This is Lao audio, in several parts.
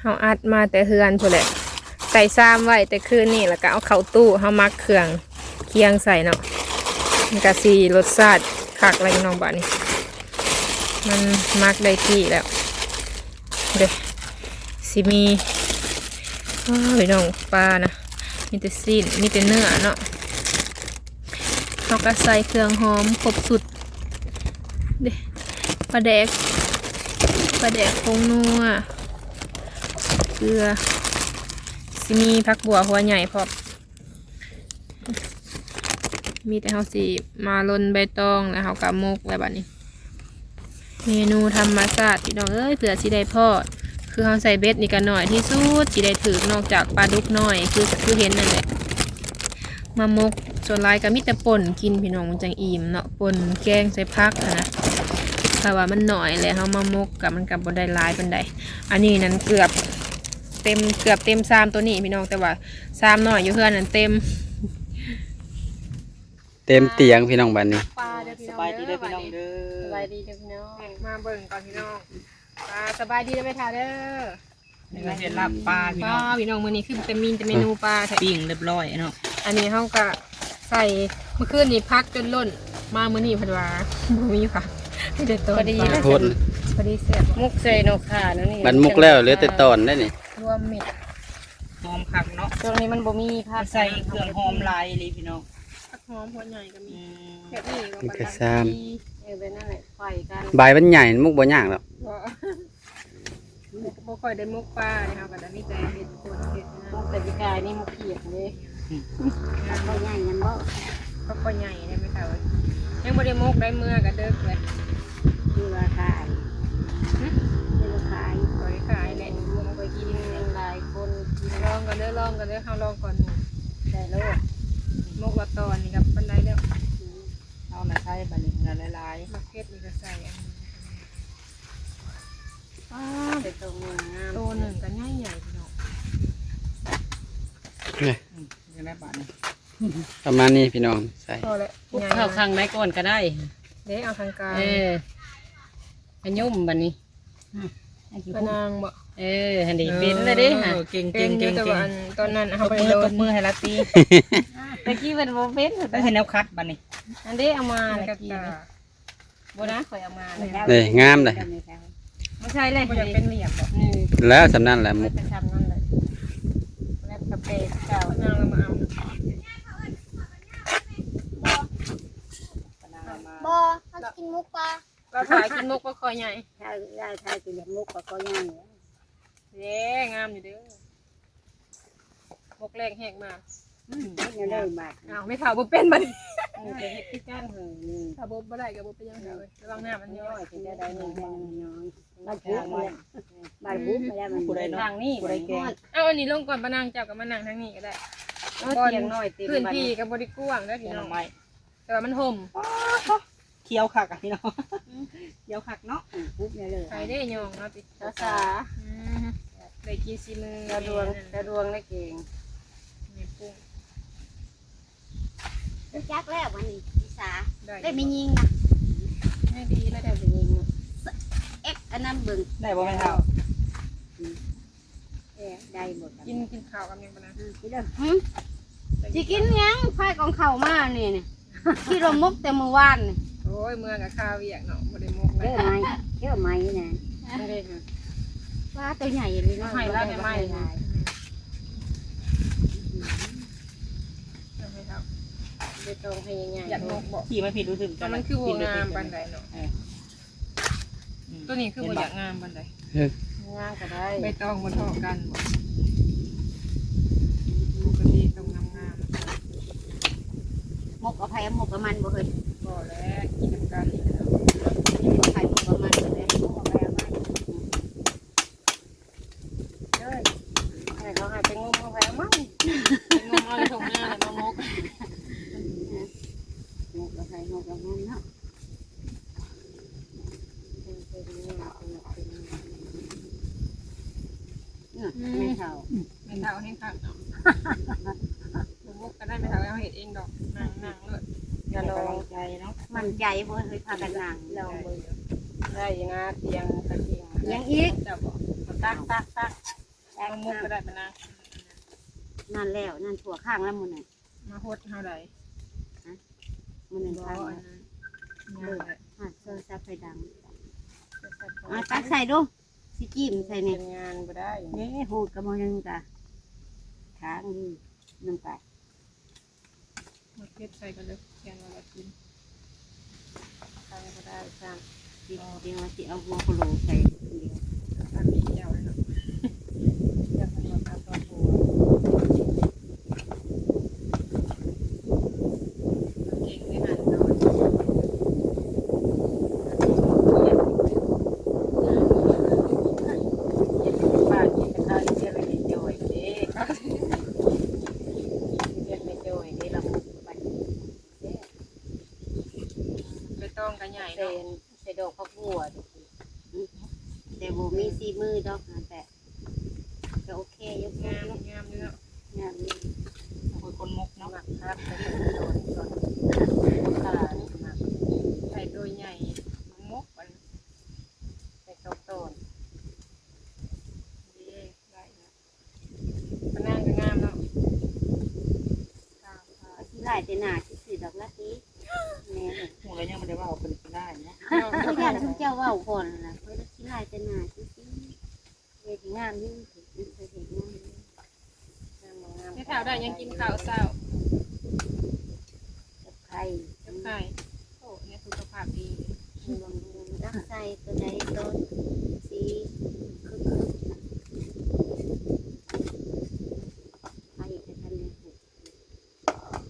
ເຮົາອັດມາແຕ່ເຮືອນພຸ້ນແຫຼະ ໃສ່ຊາມໄວ້ແຕ່ຄືນນີ້ ແລ້ວກໍເອົາເຂົ້າຕູ້ ເຮົາໝັກເຄື່ອງຄຽງໃສ່ເນາະ ມັນກໍຊິລົດຊາດຄັກແລ້ວພີ່ນ້ອງ. ບາດນີ້ມັນໝັກໄດ້ທີ່ແລ້ວເດ້ ຊິມີ ອ້າ ພີ່ນ້ອງ ປານະ ມີແຕ່ຊີ້ນ ມີແຕ່ເນື້ອເນາະ. ເຮົາກໍໃສ່ເຄື່ອງຫອມຄົບຊຸດເດ້ ປາແດກ ປາແດກ ຜົງນົວ ເກືອ ຊິມີຜັກບົ່ວຫົວໃຫຍ່ພ້ອມ. ມີແຕ່ເຮົາຊິມາລົນໃບຕອງ ແລ້ວເຮົາກໍໝົກແລ້ວບາດນີ້. ເມນູທຳມະຊາດພີ່ນ້ອງເອີຍ ເພື່ອຊິໄດ້ພໍ້ ຄືເຮົາໃສ່ເບັດນີ້ກໍໜ້ອຍທີ່ສຸດ ຊິໄດ້ຖືກ ນອກຈາກປາດຸກນ້ອຍ ຄື ຄືເຫັນນັ້ນແຫຼະ ມາໝົກ. ສ່ວນຫຼາຍກໍມີແຕ່ປົ່ນກິນພີ່ນ້ອງ ມັນຈັ່ງອີ່ມເນາະ ປົ່ນແກງໃສ່ຜັກຫັ້ນນະ ຖ້າວ່າມັນໜ້ອຍແລ້ວເຮົາມາໝົກກໍ ມັນກໍບໍ່ໄດ້ຫຼາຍປານໃດ. ອັນນີ້ນັ້ນເກືອບເຕັມ ເກືອບເຕັມຊາມໂຕນີ້ພີ່ນ້ອງ ແຕ່ວ່າຊາມນ້ອຍຢູ່ເຮືອນນັ້ນເຕັມ ເຕັມຕຽງພີ່ນ້ອງ. ບາດນີ້ ປາເດີພີ່ນ້ອງເດີ ສະບາຍດີເດີພີ່ນ້ອງເດີ ສະບາຍດີເດີພີ່ນ້ອງ ມາເບິ່ງກ່ອນພີ່ນ້ອງ. ອ່າ ສະບາຍດີເດີແມ່ເຖົ້າເດີ ນີ້ກໍເຮັດລາບປາພີ່ນ້ອງ ປາພີ່ນ້ອງ ມື້ນີ້ຄືແຕ່ມີແຕ່ເມນູປາແທ້ ປີ້ງຮຽບຮ້ອຍເນາະ. ອັນນີ້ເຮົາກໍໃສ່ ມື້ຄືນນີ້ຜັກຈົນລົ້ນ ມາມື້ນີ້ເພິ່ນວ່າບໍ່ມີຜັກ ມີແຕ່ຕອນ ພໍດີ ປາ ແລ້ວ ພໍດີແຊບ ໝົກໃສ່ໜໍ່ຂ່າແນວນີ້ ບັດໝົກແລ້ວເຫຼືອແຕ່ຕອນໄດ໋ນີ້ ລວມມິດ ຫອມຄັກເນາະ ຊ່ວງນີ້ມັນບໍ່ມີຜັກ ໃສ່ເຄື່ອງຫອມຫຼາຍອີ່ຫຼີພີ່ນ້ອງ. ຜັກຫອມຫົວໃຫຍ່ກໍມີ ອືມ ແບບນີ້ ມັນກໍຊາມ ເອີ ແບບນັ້ນແຫຼະ ໄຂວ້ກັນ ໃບມັນໃຫຍ່ ໝົກບໍ່ຍາກດອກ ບໍ່ ບໍ່ຄ່ອຍໄດ້ໝົກປາເດ້ ເຮົາກໍໄດ້ມີແຕ່ເຮັດຄົນເຮັດນັ້ນ ໝົກແຕ່ປີກາຍນີ້ໝົກຂຽດເດ້ ເຂົາໃຫຍ່ນັ້ນບໍ່ ເຂົາໃຫຍ່ໄດ໋ແມ່ເຖົ້າເອີຍ ຍັງບໍ່ໄດ້ໝົກໄດ໋ ເມືອກໍເດິກເລີຍ ຄືວ່າຂາຍ ຫຶ ຄືວ່າຂາຍ ຂ້ອຍຂາຍແຫຼະ ລວມໄປກິນ ຫຼາຍຄົນກິນ ລອງກ່ອນເດີ ລອງກ່ອນເດີ ເຮົາລອງກ່ອນໝູ່ ໄດ້ໂລດ ໝົກລະຕອນນີ້ກໍປານໃດແລ້ວ ເອົານະໃສ່ບາດນີ້ນະຫຼາຍໆ ໝາກເຜັດນີ້ກໍໃສ່ອັນນີ້ ອ້າວ ເປັນໂຕງາມ ໂຕໜຶ່ງກໍໃຫຍ່ໆ ພີ່ນ້ອງ ນີ້ ອືມ ຈັ່ງໃດບາດນີ້ ປະມານນີ້ພີ່ນ້ອງ ໃສ່ ພໍແລ້ວ ປຸກເຂົ້າຂ້າງໃດກ່ອນກໍໄດ້ ເດ້ ເອົາຂ້າງກາງ ເອີ ຂະຫຍຸ່ມບາດນີ້ ອືມ ປານາງບໍ ເອີ ຫັ້ນເດ້ ເອີ ເປັນແລ້ວເດ້ ເອີ ເກັ່ງໆ ເກັ່ງຢູ່ ແຕ່ວ່າອັນຕອນນັ້ນເຮົາບໍ່ໄດ້ໂດນ ຕົບມືໃຫ້ລາວຕີ ຕະກີ້ເພິ່ນບໍ່ເປັນ ແລ້ວເຮັດແນວຂັດບາດນີ້ ອັນເດ້ ເອົາມາແລ້ວກີ້ ບໍ່ນະ ຂ້ອຍເອົາມາແລ້ວ ເດ້ ງາມເດ້ ບໍ່ໃສ່ເລີຍ ບໍ່ຢາກເປັນຫຼຽມບໍ ອືມ ແລ້ວສ່ຳນັ້ນແຫຼະ ມັນກໍສ່ຳນັ້ນແຫຼະ ແລ້ວກະເປຄືເກົ່າ ນາງລະມາເອົາ ບໍ່ ເຮົາຊິກິນໝົກປາ ລາວຖ້າກິນໝົກປາຄໍໃຫຍ່ ລາວຖ້າກິນໝົກປາຄໍໃຫຍ່ ເດ້ ງາມຢູ່ເດີ ໝົກແລກແຮກມາ ອືມ ເຮັດແນວໃດບາດ ອ້າວ ແມ່ເຖົ້າບໍ່ເປັນບາດນີ້ ເອີ ຈະເຮັດຄືກັນເຮີ້ຍ ຖ້າບໍ່ ບໍ່ໄດ້ກໍບໍ່ເປັນຫຍັງເຖົ້າເອີຍ ລະວັງນ້ຳມັນຍ້ອຍ ຊິໄດ້ໜ້ອຍ ມັນພຸບມາແລ້ວ ມັນພຸບມາແລ້ວ ມັນ ຜູ້ໃດເນາະ ທາງນີ້ ຜູ້ໃດແກງ ເອົາອັນນີ້ລົງກ່ອນ ປານາງ ເຈົ້າກໍມານັ່ງທາງນີ້ກໍໄດ້ ເອົາ ບ່ອນ ຕຽງນ້ອຍເຕັມ ພື້ນທີ່ກໍບໍ່ໄດ້ກວ້າງເດີພີ່ນ້ອງ ແຕ່ວ່າມັນຮົ່ມ ຂຽວຄັກອະພີ່ນ້ອງ ຂຽວຄັກເນາະ ປຸບນີ້ເລີຍ ໃຜເດ້ຍ່ອງເນາະຕິ ສາສາ ອືມ ໄດ້ກິນສີມື ສະດວກ ສະດວກໃນເກງ ແມ່ປຸງ ຮູ້ຈັກແລ້ວບັດນີ້ ວິຊາ ໄດ້ ໄດ້ແມ່ຍິງນະ ໄດ້ດີແລ້ວ ໄດ້ແມ່ຍິງນະ ເອັກອັນນັ້ນເບິ່ງ ໄດ້ບໍ່ແມ່ເຖົ້າ ອືມ ເອີ ໄດ້ໝົດ ກິນ ກິນເຂົ້າກັບຫຍັງປານນັ້ນ ອືມ ກິນເດີ ຫຶ ຊິກິນຫຍັງ ພາຍກອງເຂົ້າມານີ້ ນີ້ ຄິດວ່າໝົກແຕ່ມື້ວານນີ້ ໂອ້ຍ ເມືອກໍຄາວຽກເນາະ ບໍ່ໄດ້ໝົກ ເຈີໄມ້ ເຈີໄມ້ນະ ເດ້ ປາໂຕໃຫຍ່ລີເນາະ ໃຫ້ລາວໄດ້ໄມ້ຫຼາຍ ເອົາໃຫ້ເຮົາ ບໍ່ຕ້ອງພະຍາຍາມ ຢາກໝົກບໍ່ ຂີ່ມາຜິດຮູ້ສຶກ ມັນຄືບໍ່ງາມປານໃດເນາະ ເອີ ອືມ ຕົວນີ້ຄືບໍ່ຢາກງາມປານໃດ ເອີ ງາມກໍໄດ້ ໃບຕອງບໍ່ທໍ່ກັນບໍ ປົກກະຕິຕ້ອງງາມໆ ໝົກເອົາໃຜເອົາໝົກເອົາມັນບໍ່ເຮີ້ຍ ບໍ່ແຫຼະ ກິນນຳກັນນີ້ແຫຼະ ໝົກເອົາໃຜໝົກເອົາມັນເລີຍ ໝົກເອົາໃຜເອົາມັນ ເອີຍ ໃຫ້ເຂົາໃຫ້ໄປງົມເອົາໃຜເອົາມັນ ໄປງົມເອົາຢູ່ທົ່ງນາແລ້ວມາໝົກ ໝົກເອົາໃຜໝົກເອົາມັນເນາະ ອືມ ແມ່ເຖົ້າ ແມ່ເຖົ້າແຮງຄັກເນາະ ໝົກກໍໄດ້ ແມ່ເຖົ້າເຮົາເຮັດເອງດອກ ນັ່ງ ນັ່ງໂລດ ຢ່າລອງ ໃຈເນາະ ໝັ້ນໃຈບໍ່ເຄີຍພາກັນນັ່ງ ລອງເບິ່ງ ໄດ້ນະ ຕຽງກະຕິງ ຫຍັງອີກ ເຈົ້າບອກ ຕັກ ຕັກ ຕັກ ເອົາໝົກກໍໄດ້ປານາ. ນັ້ນແລ້ວ ນັ້ນທົ່ວຂ້າງແລ້ວມື້ນັ້ນ ມາຫົດເຮົາໄດ້ ຮະ? ມື້ນັ້ນ ບໍ່ ຂ້າງ ອັນນັ້ນ ເລີຍ ຮະ ໂທລະສັບໄຟດັງ ໂທລະສັບ ອ່າ ຕັກໃສ່ດູ ຊິຈິ້ມໃສ່ນີ້ ເຮັດງານບໍ່ໄດ້ ເດ້ ໂຫດກະບໍ່ຍັງກະ ຄ້າງຢູ່ນຳກັນ. ໝາກເຜັດໃສ່ກ່ອນເດີ ແກງວ່າລະກິນ ທານບໍ່ໄດ້ຊ້ຳ. ດຽວວ່າຊິເອົາຫົວໂຄໂລໃສ່ດຽວ ອັນນີ້ເຈົ້າເນາະ ຢາກເພິ່ນວ່າເອົາຕົວໂຕ ເກັ່ງເດ້ຫັ້ນເນາະ ປາກກິນແຕ່ເຂົ້າ ເຮັດວຽກແມ່ຈ່ອຍເດ້ ເຮັດວຽກແມ່ຈ່ອຍເດ້ ລະ ໃບຕອງກໍໃຫຍ່ເນາະ ໃສ່ ໃສ່ດອກຜັກບົວ ແຕ່ບໍ່ມີສີມືດອກ ແຕ່ກໍໂອເຄຢູ່ ງາມ ງາມຢູ່ເນາະ ງາມຢູ່. ໂອ້ຍ ຄົນໝົກເນາະ ໝາກຜັດ ໃສ່ໂຕໃຫຍ່ ໝົກ ໃສ່ສອງໂຕ ເດ້ ໄດ້ເນາະ. ປານາງກໍງາມເນາະ ຊິຫຼາຍແຕ່ໜ້າຊື່ໆດອກລະຕິ ແມ່ນ ຮູ້ແລ້ວຍັງບໍ່ໄດ້ເວົ້າ ເພິ່ນຊິຫຼາຍເນາະ ເຈົ້າ ເຈົ້າເວົ້າກ່ອນນະ ຂ້ອຍຊິຫຼາຍແຕ່ໜ້າຊື່ໆ ເຮັດງາມຢູ່ ເຮັດງາມຢູ່ ງາມບໍ່ງາມ ແມ່ເຖົ້າໄດ້ຫຍັງກິນເຂົ້າເຊົ້າ? ກັບໄຂ່ ກັບໄຂ່ ໂອ້ ອັນນີ້ສຸຂະພາບດີ ເບິ່ງດູວ່າໃສ່ຕົວໃດ ໂຕສີຄຶກໆ ໄຂ່ກໍທັນໄດ້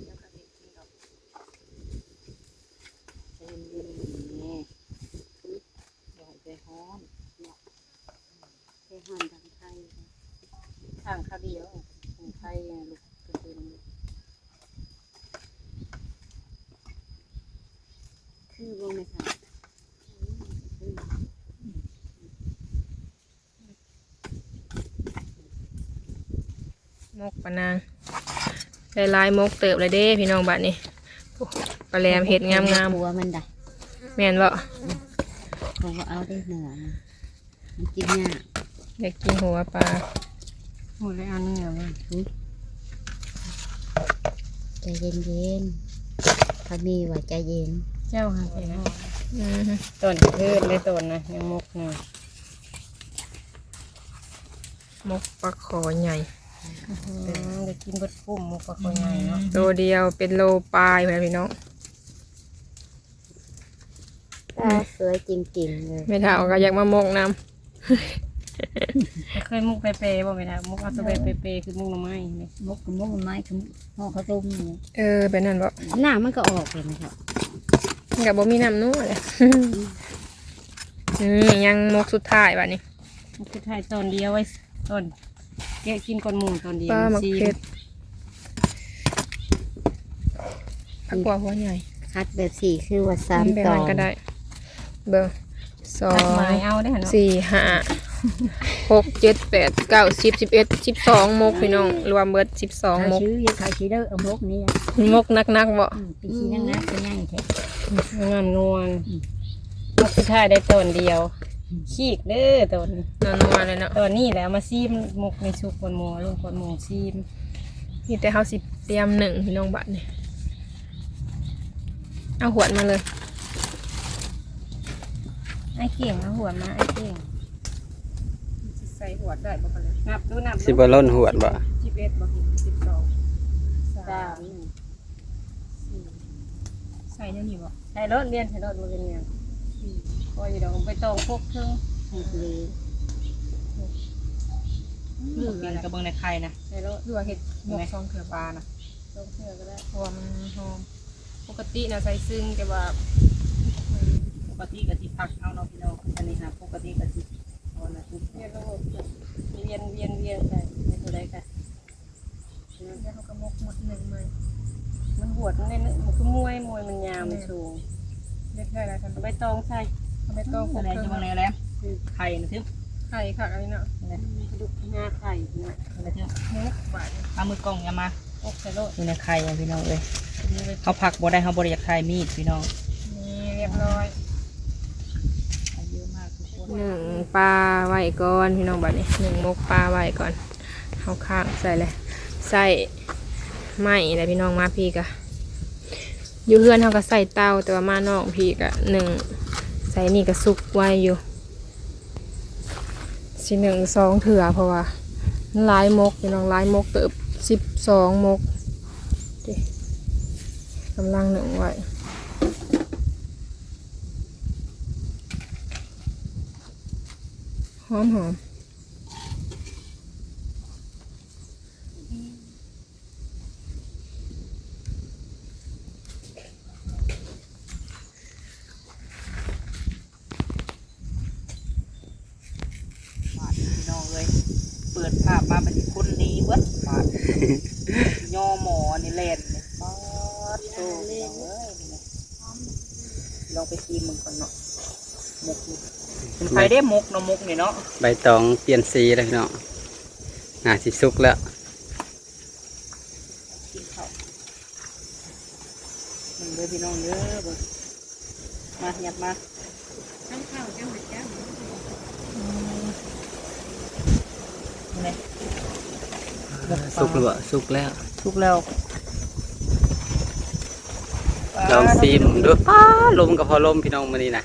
ແລ້ວກໍໄດ້ກິນດອກ ໃຈເຢັນໆ ນີ້ ບໍ່ໃຫ້ໃຈຮ້ອນ ໃຈຮ້ອນດັງໄຟ ຂ້າງຄາວດຽວ ໄຟລຸກກະເຕັນ ຄືບໍ່ແມ່ນ ໝົກປານາງ ໄດ້ຫຼາຍໝົກເຕີບແລ້ວເດ້ພີ່ນ້ອງ ບາດນີ້ ໂອ້ ປາແຫຼມເຮັດງາມໆ ຫົວມັນໄດ໋ ແມ່ນບໍ່? ເຂົາບໍ່ເອົາໄດ້ຫົວ ມັນກິນຍາກ ຢາກກິນຫົວປາ ໂອ້ ແລ້ວເອົາເນື້ອມາ ໃຈເຢັນໆ ພາມີວ່າໃຈເຢັນ ເຈົ້າຫາໃຈຮ້ອນ ອື ຕອນກາງຄືນໄດ້ຕອນນະ ຍັງໝົກນະ. ໝົກປາຄໍໃຫຍ່ ອື ໄດ້ກິນເບິດຄຸ້ມ ໝົກປາຄໍໃຫຍ່ເນາະ ໂຕດຽວເປັນໂລປາຍພຸ້ນແຫຼະພີ່ນ້ອງ ຕາສວຍຈິງໆເລີຍ ແມ່ເຖົ້າກໍຢາກມາໝົກນຳ ເຄີຍໝົກແປໆບໍ່ແມ່ເຖົ້າ? ໝົກເອົາແຕ່ແປໆ ຄືໝົກໜໍ່ໄມ້ນີ້ ໝົກ ໝົກໜໍ່ໄມ້ ຄືຫໍ່ເຂົ້າຕົ້ມນີ້ ເອີ ແບບນັ້ນບໍ່? ນ້ຳມັນກໍອອກເລີຍແມ່ເຖົ້າ ມັນກໍບໍ່ມີນ້ຳນົວແຫຼະ ອື ຍັງໝົກສຸດທ້າຍບາດນີ້ ໝົກສຸດທ້າຍຕອນດຽວໄວ້ ຕອນແກະກິນກ່ອນໝູ່ຕອນດຽວ ປາໝາກເຜັດ ຜັກບົວຫົວໃຫຍ່ ຄັດແບບສີ່ ຄືວ່າສາມ ແບບນັ້ນກໍໄດ້ ເບິ່ງ ສອງ ສີ່ ຫ້າ ຫົກ ເຈັດ ແປດ ເກົ້າ ສິບ ສິບເອັດ ສິບສອງ ໝົກ ພີ່ນ້ອງ ລວມເບິດສິບສອງ ໝົກ ຂາຍຊື່ ຂາຍຊື່ເດີ ເອົາໝົກນີ້ ໝົກໜັກໆບໍ່? ອື ປີຊີໜັກໆ ຕົວໃຫຍ່ແທ້ ງາມງວນ ອື ໝົກສຸດທ້າຍໄດ້ຕອນດຽວ ອື ຄີກເດີຕອນນີ້ ນວນໆເລີຍເນາະ ຕອນນີ້ແຫຼະ ເອົາມາຊີມ ໝົກໃນສຸກກ່ອນໝໍ ລົງກ່ອນໝໍຊີມ ມີແຕ່ເຮົາຊິຕຽມໜຶ້ງ ພີ່ນ້ອງ ບາດນີ້ ເອົາຫວດມາເລີຍ ອ້າຍເກັ່ງ ເອົາຫວດມາ ອ້າຍເກັ່ງ ຊິໃສ່ຫວດໄດ້ບໍ່? ກໍເລີຍນັບດູ ນັບດູ ຊິບໍ່ລົ້ນຫວດບໍ່? ສິບເອັດບໍ່? ສິບສອງ ສາມ ສີ່ ໃສ່ແນວນີ້ບໍ່? ໃສ່ໂລດ ລຽນໃສ່ໂລດ ບໍ່ເປັນຫຍັງ ສີ່ ພໍຢູ່ດອກ ໃບຕອງປົກເທິງ ນີ້ ອື ອື ເປັນກະເບິ່ງໃນໄຂ່ນະ ໃສ່ໂລດ ຫຼືວ່າເຮັດໝົກສອງເທື່ອປານະ ສອງເທື່ອກໍໄດ້ ເພາະວ່າມັນຫອມ ປົກກະຕິນະໃສ່ຊຶ່ງ ແຕ່ວ່າ ປົກກະຕິກໍຊິພັກເອົາເນາະພີ່ນ້ອງ ອັນນີ້ນະ ປົກກະຕິກໍຊິເອົານະ ວຽນລະບົບ ວຽນ ວຽນ ວຽນໄປ ໄປຕົວໃດກໍ ແລ້ວເຮົາກໍໝົກໝົດໜຶ່ງໃໝ່ ມັນຫວດ ມັນແນ່ນ ມັນຄືມວຍ ມວຍມັນຍາວ ມັນສູງ ເຮັດໄດ້ແລ້ວ ເອົາໃບຕອງໃສ່ ເອົາໃບຕອງ ອື ປົກເທິງ ແລ້ວ ໄຂ່ນະ ໄຂ່ຄັກອັນນີ້ເນາະ ກະດູກໜ້າໄຂ່ເນາະ ເອົາມືກ້ອງຢ່າມາ ປົກໃສ່ໂລດ ຢູ່ໃນໄຂ່ພີ່ນ້ອງເອີຍ ເຮົາພັກບໍ່ໄດ້ ເຮົາບໍ່ໄດ້ຢາກຖ່າຍມີດພີ່ນ້ອງ ນີ້ ຮຽບຮ້ອຍ ໄຂ່ເຢີະມາກທຸກຄົນ ໜຶ້ງປາໄວ້ກ່ອນພີ່ນ້ອງ ບັດນີ້ໜຶ້ງໝົກປາໄວ້ກ່ອນ. ເຮົາຄ້າງໃສ່ແລ້ວ ໃຊ້ໄມ້ແລ້ວພີ່ນ້ອງ. ມາພີ້ກະ ຢູ່ເຮືອນເຮົາກະໃຊ້ເຕົາ ແຕ່ວ່າມານອກພີ້ກະໜຶ້ງໃສ່ນີ້ກະສຸກໄວຢູ່. ຊິໜຶ້ງສອງເທື່ອ ເພາະວ່າມັນຫຼາຍໝົກພີ່ນ້ອງ ຫຼາຍໝົກເຕີບ ສິບສອງໝົກ. ເດ້ ກຳລັງໜຶ້ງໄວ້ ຫອມໆ. ບາດນີ້ພີ່ນ້ອງເອີຍ ເປີດພາບມາບັດນີ້ຄົນໜີເບິດບາດ ຍໍໝໍນີ້ແລ່ນນີ້ ປາດໂທ້ ພີ່ນ້ອງເອີຍ. ລອງໄປຊີມເບິ່ງກ່ອນເນາະ ໝົກນີ້ ເປັນໃຜເດ້ໝົກເນາະ ໝົກນີ້ເນາະ. ໃບຕອງປ່ຽນສີແລ້ວພີ່ນ້ອງ ໜ້າຊິສຸກແລ້ວ. ກິນເຂົ້າ ເບິ່ງເດີພີ່ນ້ອງເດີ ເບິ່ງ ມາ ຫຍັບມາ ທັງເຂົ້າທັງຫົວຈຳ ອືມ ນີ້ ສຸກແລ້ວບໍ່? ສຸກແລ້ວ ສຸກແລ້ວ ລອງຊີມເບິ່ງດູ. ປ້າ ລົມກໍພໍລົມພີ່ນ້ອງມື້ນີ້ນະ.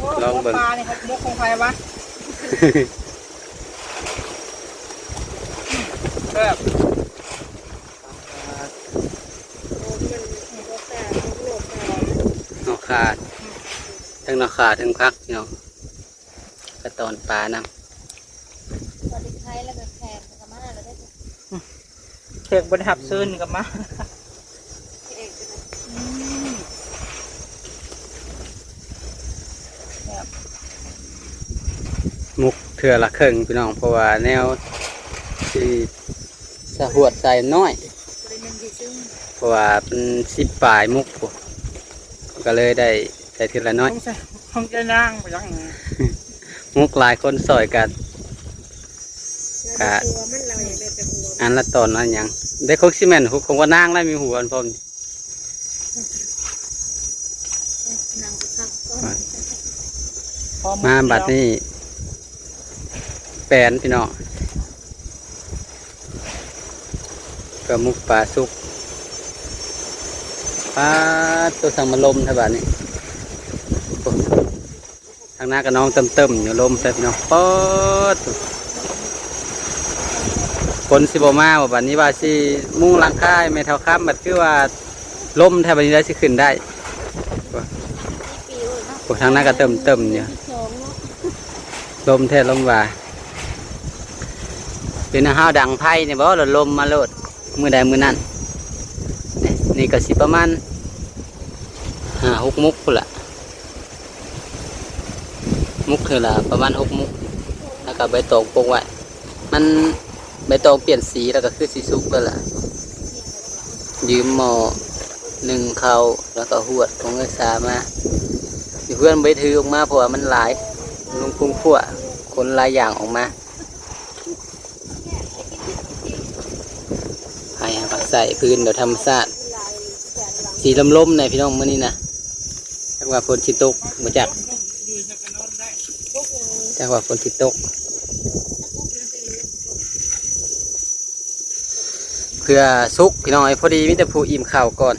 ໂອ້ ລອງເບິ່ງ ໝົກປານີ້ ໝົກຂອງໃຜວະ? ແຊບ ໜໍ່ຂ່າ ທັງໜໍ່ຂ່າ ທັງຜັກພີ່ນ້ອງ. ກະຕອນປານຳ ບໍ່ໄດ້ໄຄແລ້ວກະແຂກກະມາແລ້ວເດ້ ແຂກບໍ່ໄດ້ຮັບເຊີນກະມາ ແຂກກະ ອືມ ໝົກເທື່ອລະເຄິ່ງພີ່ນ້ອງ ເພາະວ່າແນວຊິ ສະຫວດໃສ່ໜ້ອຍ ບໍ່ໄດ້ໜຶ້ງຊື່ໆ ເພາະວ່າມັນສິບປາຍໝົກພຸ້ນ ກໍເລີຍໄດ້ໃສ່ເທື່ອລະໜ້ອຍ. ຂອງໃສ່ ຂອງໃສ່ນາງບໍ່ຍັງ ໝົກຫຼາຍຄົນຊ່ອຍກັນ ກະ ອັນລະຕອນອັນຫຍັງ ໄດ້ຄົງຊິແມ່ນຂອງວ່ານາງລະມີຫົວອັນພ້ອມ. ມາບັດນີ້ ແປນພີ່ນ້ອງ ກະໝົກປາສຸກ. ປາດໂທ້ ຊ່າງມາລົມແທ້ບາດນີ້ ໂອ້ ທາງໜ້າກະໜອງເຕີມໆຢູ່ ລົມແທ້ພີ່ນ້ອງ. ປາດໂທ້ ຝົນຊິບໍ່ມາບໍ່ ບາດນີ້ວ່າຊິມຸງຫຼັງຄາໃຫ້ແມ່ເຖົ້າຄຳ ບາດຄືວ່າ ລົມແທ້ ບາດນີ້ໄດ້ຊິຂຶ້ນໄດ້. ໂອ້ ທາງນັ້ນກໍເຕີມໆຢູ່ ລົມແທ້ລົມວ່າ ເປັນຫາວດັງໄຟນີ້ບໍ່ ແລ້ວລົມມາໂລດ ມື້ໃດມື້ນັ້ນ. ນີ້ ນີ້ກໍຊິປະມານຫ້າຫົກມຸກພຸ້ນລະ ມຸກເທື່ອລະປະມານຫົກມຸກ ແລ້ວກໍໃບຕອງປົກໄວ້. ມັນໃບຕອງປ່ຽນສີແລ້ວກໍຄືຊິສຸກແລ້ວລະ. ຢືມໝໍ້ໜຶ້ງເຂົ້າ ແລ້ວກໍຫວດຂອງເອື້ອຍສາມາ. ຢູ່ເຮືອນບໍ່ໄດ້ຖືອອກມາ ເພາະວ່າມັນຫຼາຍ ລົງພຸ້ນພວກ ຂົນຫຼາຍຢ່າງອອກມາ. ໃຫ້ເຮົາກໍໃສ່ພື້ນແບບທຳມະຊາດ ສີລົມໆແດ່ພີ່ນ້ອງມື້ນີ້ນະ. ຈັກວ່າຝົນຊິຕົກບໍ່ຈັກ. ຈັກວ່າຝົນຊິຕົກ ເພື່ອສຸກພີ່ນ້ອງເອີຍ. ພໍດີມີແຕ່ຜູ້ອີ່ມເຂົ້າກ່ອນ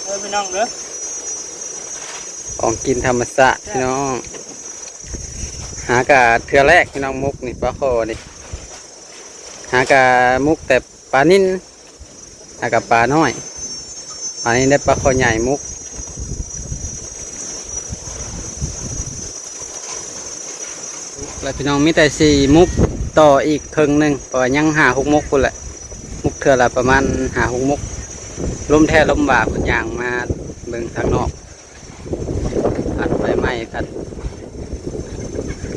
ເອີ ພີ່ນ້ອງເດີ ຂອງກິນທຳມະຊາດພີ່ນ້ອງ. ຫາກະເທື່ອແລກພີ່ນ້ອງ ໝົກນີ້ ປາຄໍ່ນີ້ ຫາກະໝົກແຕ່ປານິນ ແລ້ວກໍປານ້ອຍ ອັນນີ້ໄດ້ປາຄໍ່ໃຫຍ່ໝົກ. ແລ້ວພີ່ນ້ອງ ມີແຕ່ຊິໝົກຕໍ່ອີກເຄິ່ງໜຶ່ງ ເພາະວ່າຍັງຫ້າຫົກໝົກພຸ້ນແຫຼະ. ໝົກເທື່ອລະປະມານຫ້າຫົກໝົກ. ລົມແທ້ລົມວ່າ ເພິ່ນຍ່າງມາເບິ່ງທາງນອກ ພັດໃບໄມ້ ພັດ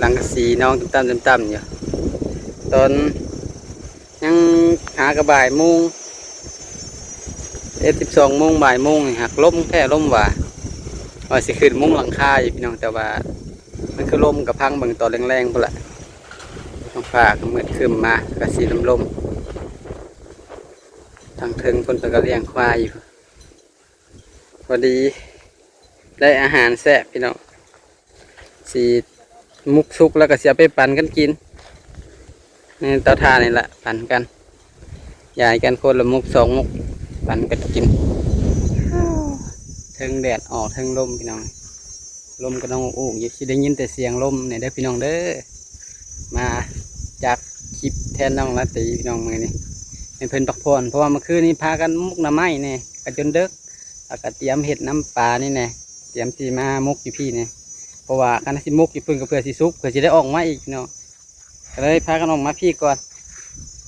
ສັງກະສີ ນອງຕ່ຳໆຢູ່ ຕອນ ຍັງຫາກະບ່າຍໂມງ ເອັດ ສິບສອງໂມງ ບ່າຍໂມງນີ້ ຫາກລົມແທ້ລົມວ່າ ວ່າຊິຂຶ້ນມຸງຫຼັງຄາຢູ່ພີ່ນ້ອງ ແຕ່ວ່າມັນຄືລົມກະພັງເບິ່ງຕອນແລງໆພຸ້ນລະ. ຕ້ອງ ຟ້າກໍມືດຄຶ້ມມາ ກໍຊິລົມໆ ທາງເທິງເພິ່ນກໍລ້ຽງຄວາຍຢູ່. ພໍດີໄດ້ອາຫານແຊບພີ່ນ້ອງ ຊິໝົກສຸກແລ້ວກໍຊິເອົາໄປປັນກັນກິນ ໃນເຕົາຖ່ານນີ້ລະ ປັນກັນ ຢາຍກັນຄົນລະໝົກສອງໝົກ ປັນກັນກິນ. ເທິງແດດອອກເທິງລົມພີ່ນ້ອງ ລົມກໍນ້ອງອຸກຢູ່ ຊິໄດ້ຍິນແຕ່ສຽງລົມນີ້ເດີພີ່ນ້ອງເດີ. ມາຈັກຄລິບແທນນ້ອງລາຕີພີ່ນ້ອງ ມື້ນີ້ໃຫ້ເພິ່ນພັກຜ່ອນ ເພາະວ່າເມື່ອຄືນນີ້ພາກັນໝົກໜໍ່ໄມ້ແດ່ ກໍຈົນເດິກ ແລ້ວກໍຕຽມເຮັດນ້ຳປານີ້ແດ່ ຕຽມຊິມາໝົກຢູ່ພີ້ແດ່ ເພາະວ່າຄັນຊິໝົກຢູ່ພຸ້ນກໍເພື່ອຊິສຸກ ເພື່ອຊິໄດ້ອອກມາອີກເນາະ ກໍເລີຍພາກັນອອກມາພີ້ກ່ອນ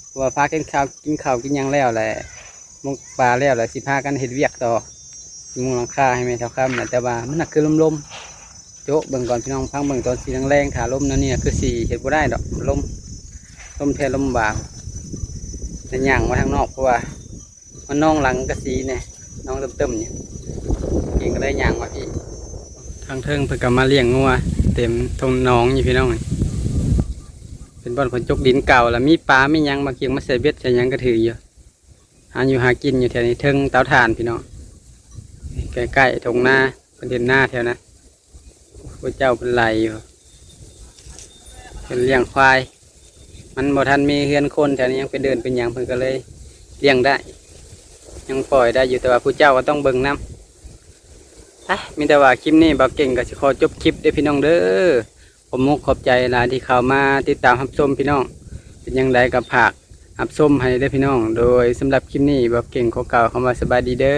ເພາະວ່າພາກັນຂ້າວ ກິນຂ້າວກິນຫຍັງແລ້ວແຫຼະ ໝົກປາແລ້ວແຫຼະ ຊິພາກັນເຮັດວຽກຕໍ່ ມຸງຫຼັງຄາໃຫ້ແມ່ເຖົ້າຄຳນະ ແຕ່ວ່າມັນໜັກຄືລົມໆ ໂຈະເບິ່ງກ່ອນພີ່ນ້ອງ ຟັງເບິ່ງຕອນຊິແລງໆ ຖ້າລົມແນວນີ້ນະ ຄືຊິເຮັດບໍ່ໄດ້ດອກ ລົມ ລົມແທ້ລົມຫວາ ໄດ້ຍ່າງມາທາງນອກ ເພາະວ່າມັນນອງຫຼັງກະສີແດ່ ນອງເຕີມໆ ນີ້ ເກັ່ງກໍໄດ້ຍ່າງມາພີ້. ທາງເທິງເພິ່ນກໍມາລ້ຽງງົວເຕັມທົ່ງໜອງຢູ່ພີ່ນ້ອງ ເປັນບ່ອນເພິ່ນຈົກດິນເກົ່າ ແລ້ວມີປາມີຫຍັງ ບາງທີມາໃສ່ເບັດໃສ່ຫຍັງກໍຖືກຢູ່ ຫາຢູ່ຫາກິນຢູ່ແຖວນີ້ ເທິງເຕົາຖ່ານພີ່ນ້ອງ ໃກ້ໆທົ່ງນາ ເພິ່ນເຮັດນາແຖວນັ້ນ ຜູ້ເຈົ້າເພິ່ນໄລ່ຢູ່ ເພິ່ນລ້ຽງຄວາຍ ມັນບໍ່ທັນມີເຮືອນຄົນແຖວນີ້ ຍັງເປັນເດີ່ນເປັນຫຍັງ ເພິ່ນກໍເລີຍລ້ຽງໄດ້ ຍັງປ່ອຍໄດ້ຢູ່ ແຕ່ວ່າຜູ້ເຈົ້າກໍຕ້ອງເບິ່ງນຳ. ໄປ ມີແຕ່ວ່າຄລິບນີ້ບ່າວເກັ່ງກໍຊິຂໍຈົບຄລິບເດີພີ່ນ້ອງເດີ. ຂອບມຸກຂອບໃຈຫຼາຍທີ່ເຂົ້າມາຕິດຕາມຮັບຊົມພີ່ນ້ອງ ເປັນຈັ່ງໃດກໍຝາກຮັບຊົມໃຫ້ເດີພີ່ນ້ອງ. ໂດຍສຳລັບຄລິບນີ້ບ່າວເກັ່ງຂໍກ່າວຄຳວ່າສະບາຍດີເດີ.